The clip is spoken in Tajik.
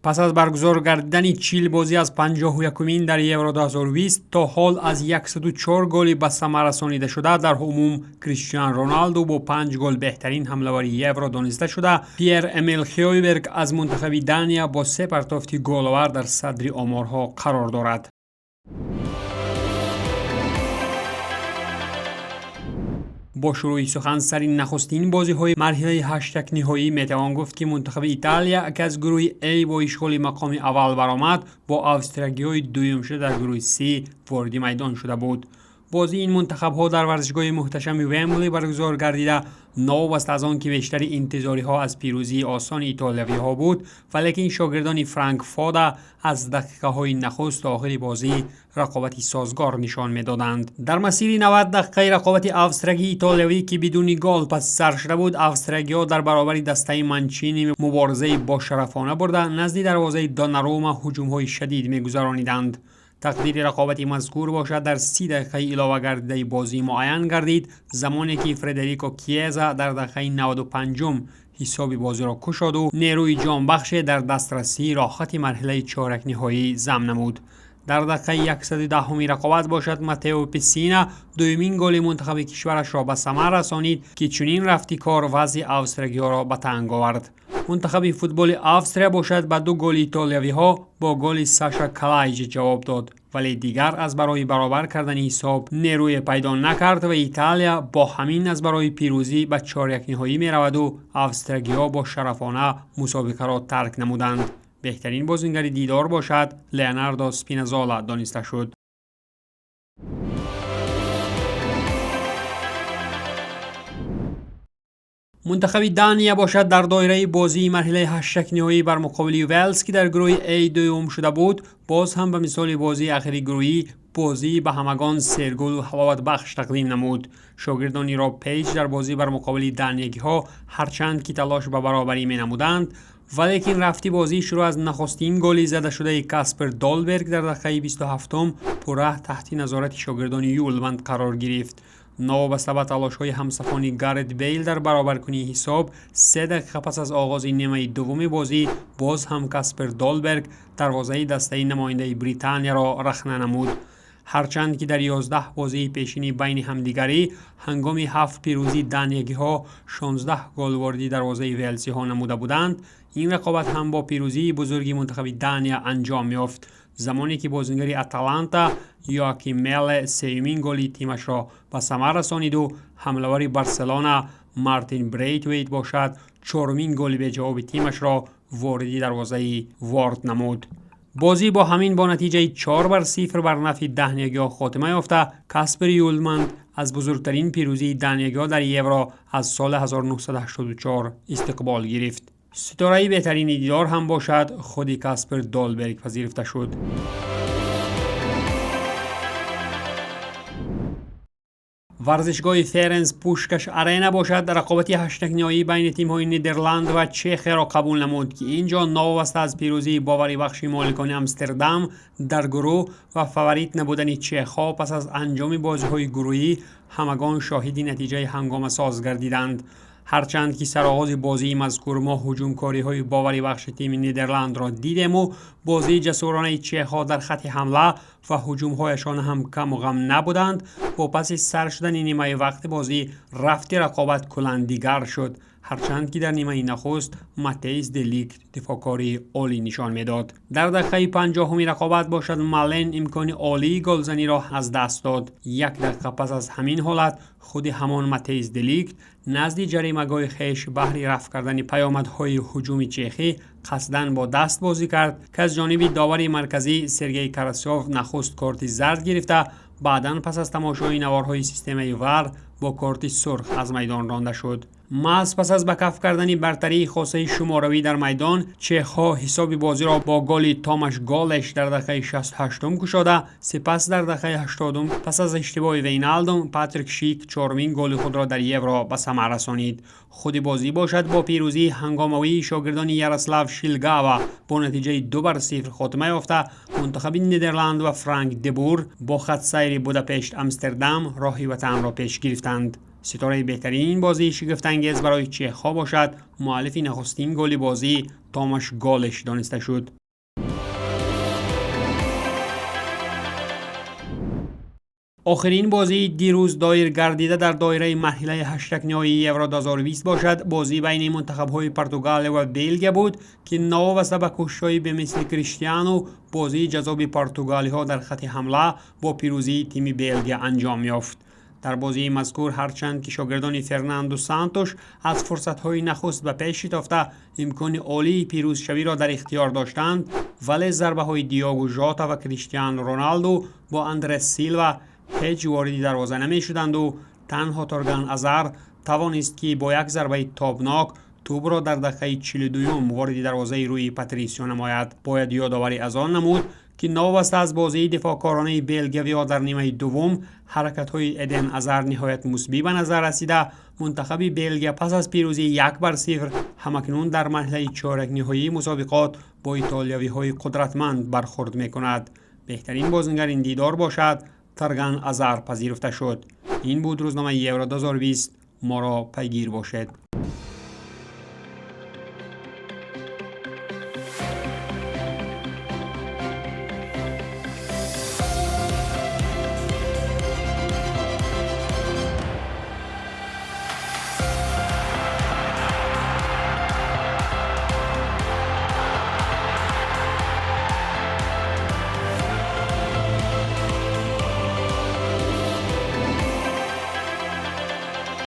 Пас аз баргузор гардидани 40 бозӣ аз 51-умин дар Евро 2020 то ҳол аз 104 голи ба самар расонидашуда дар умум Криштиан Роналду бо 5 гол беҳтарин ҳамлавари Евро дониста шуда, Пьер Эмил Хёйберг аз мунтахаби Дания бо се партофти головар дар садри оморҳо қарор дорад. Бо шурӯи сухан сари нахустин бозиҳои марҳилаи ҳаштякниҳоӣ метавон гуфт, ки мунтахаби Италия, ки аз гурӯҳи А бо ишғоли мақоми аввал баромад, бо австрагиҳои дуюмшуда дар гурӯҳи С вориди майдон шуда буд. Бозии ин мунтахабҳо дар варзишгоҳи муҳташами Вембли баргузор гардида, новобаста аз он ки бештари интизориҳо аз пирӯзии осони итолиявиҳо буд, валекин шогирдони Франк Фода аз дақиқаҳои нахуст то охири бозӣ рақобати созгор нишон медоданд. Дар масири 90 дақиқаи рақобати австрагии итолиявӣ, ки бидуни гол пас сар шуда буд, австрагиҳо дар баробари дастаи Манчини муборизаи бошарафона бурда, назди дарвозаи Донарума ҳуҷумҳои шадид мегузарониданд. Тақдири рақобати мазкур бошад дар 30 дақиқаи иловагардидаи бозӣ муайян гардид, замоне ки Фредерико Киеза дар дақиқаи 95-ум ҳисоби бозиро кушоду нерӯи ҷонбахше дар дастрасии роҳхати марҳилаи чорякниҳоӣ зам намуд. Дар дақиқаи 110-уми рақобат бошад Матео Пессина дуюмин голи мунтахаби кишварашро ба самар расонид, ки чунин рафти кор вазъи австрагиҳоро ба танг овард. Мунтахаби футболи Австрия бошад ба ду голи итолиявиҳо бо голи Саша Калайҷ ҷавоб дод, вале дигар аз барои баробар кардани ҳисоб нерӯе пайдо накард ва Италия бо ҳамин аз барои пирӯзӣ ба чорякниҳоӣ мераваду австрагиҳо бо шарафона мусобиқаро тарк намуданд. Беҳтарин бозингари дидор бошад Леонардо Спиназола дониста шуд. Мунтахаби Дания бошад дар доираи бозии марҳилаи ҳаштякниҳоӣ бар муқобили Велс, ки дар гурӯҳи А дуюм шуда буд, боз ҳам ба мисоли бозии ахири гурӯҳӣ бозии ба ҳамагон сергулу ҳаловатбахш тақдим намуд. Шогирдони Роб Пейҷ дар бозӣ бар муқобили даниягиҳо ҳарчанд ки талош ба баробарӣ менамуданд, валекин рафти бозӣ шурӯъ аз нахустин голи задашудаи Каспер Долберг дар дақиқаи 27-ум пурра таҳти назорати шогирдони Юлманд қарор гирифт. Новобаста ба талошҳои ҳамсафони Гарет Бейл дар баробаркунии ҳисоб, 3 дақиқа пас аз оғози нимаи дуввуми бозӣ боз ҳам Каспер Долберг дарвозаи дастаи намояндаи Британияро рахна намуд. Ҳарчанд ки дар 11 бозии пешини байни ҳамдигарӣ ҳангоми ҳафт пирӯзии даниягиҳо 16 гол вориди дарвозаи велсиҳо намуда буданд, ин рақобат ҳам бо пирӯзии бузурги мунтахаби Дания анҷом ёфт, замоне ки бозингари Аталанта Йоаким Меле сеюмин голи тимашро ба самар расониду ҳамлавари Барселона Мартин Брейтвейт бошад чорумин голи беҷавоби тимашро вориди дарвозаи Ворд намуд. Бозӣ бо ҳамин бо натиҷаи 4-0 бар нафъи даҳниягиҳо хотима ёфта, Каспер Юлманд аз бузургтарин пирӯзии даниягиҳо дар Евро аз соли 1984 истиқбол гирифт. Ситораи беҳтарини дидор ҳам бошад худи Каспер Долберг пазируфта шуд. Варзишгоҳи Ференс Пушкаш Арена бошад рақобати ҳаштякниҳоӣ байни тимҳои Нидерланд ва Чехияро қабул намуд, ки ин ҷо новобаста аз пирӯзии боварибахши моликони Амстердам дар гурӯҳ ва фаворит набудани чехҳо пас аз анҷоми бозиҳои гурӯҳӣ, ҳамагон шоҳиди натиҷаи ҳангомасоз гардиданд. Ҳарчанд ки сароғози бозии мазкур мо ҳуҷумкориҳои боварибахши тими Нидерландро дидему бозии ҷасуронаи чехҳо дар хатти ҳамла ва ҳуҷумҳояшон ҳам каму ғам набуданд, бо паси сар шудани нимаи вақти бозӣ рафти рақобат куллан дигар шуд, ҳарчанд ки дар нимаи нахуст Матейс де Лигт дифоъкории олӣ нишон медод. Дар дақиқаи 50-уми рақобат бошад Мален имкони олии голзаниро аз даст дод. Як дақиқа пас аз ҳамин ҳолат худи ҳамон Матейс де Лигт назди ҷаримагоҳи хеш баҳри рафъ кардани паёмадҳои ҳуҷуми чехӣ қасдан бо даст бозӣ кард, ки аз ҷониби довари марказӣ Сергей Карасёв нахуст корти зард гирифта, баъдан пас аз тамошои наворҳои системаи ВАР бо корти сурх аз майдон ронда шуд. Маҳз пас аз ба каф кардани бартарии хосаи шуморавӣ дар майдон, чехҳо ҳисоби бозиро бо голи Томаш Голеш дар дақиқаи 68-ум кушода, сипас дар дақиқаи 80-ум пас аз иштибоҳи Вейналдум Патрик Шик чорумин голи худро дар Евро ба самар расонид. Худи бозӣ бошад бо пирӯзии ҳангомавии шогирдони Ярослав Шилгава бо натиҷаи 2-0 хотима ёфта, мунтахаби Нидерланд ва Франк Дебур бо хатсайри Будапешт Амстердам роҳи ватанро пеш гирифтанд. Ситораи беҳтарини ин бозии шигифтангез барои чехҳо бошад, муаллифи нахустин голи бозӣ Томаш Голеш дониста шуд. Охирин бозии дирӯз доир гардида дар доираи марҳилаи ҳаштякниҳоии Евро 2020 бошад, бозӣ байни мунтахабҳои Португалия ва Белгия буд, ки новобаста ба кӯшишҳои бемисли Криштиану бозии ҷаззоби португалиҳо дар хатти ҳамла бо пирӯзии тими Белгия анҷом ёфт. Дар бозии мазкур, ҳарчанд ки шогирдони Фернанду Сантош аз фурсатҳои нахуст ба пеш шитофта, имкони олии пирӯзшавиро дар ихтиёр доштанд, вале зарбаҳои Диогу Жота ва Криштиану Роналду бо Андрес Силва ҳеҷ вориди дарвоза намешуданду танҳо Торган Азар тавонист, ки бо як зарбаи тобнок тӯбро дар дақиқаи 42-юм вориди дарвозаи рӯи Патрисио намояд. Бояд ёдоварӣ аз он намуд, ки новобаста аз бозии дифоъкоронаи белгиявиҳо дар нимаи дуввум ҳаракатҳои Эден Азар ниҳоят мусбӣ ба назар расида, мунтахаби Белгия пас аз пирӯзии 1-0 ҳамакнун дар марҳилаи чорякниҳоии мусобиқот бо итолиёвиҳои қудратманд бархӯрд мекунад. Беҳтарин бозингар ин дидор бошад, Тарган Азар пазируфта шуд. Ин буд рӯзномаи Евро 2020. Моро пайгир бошед.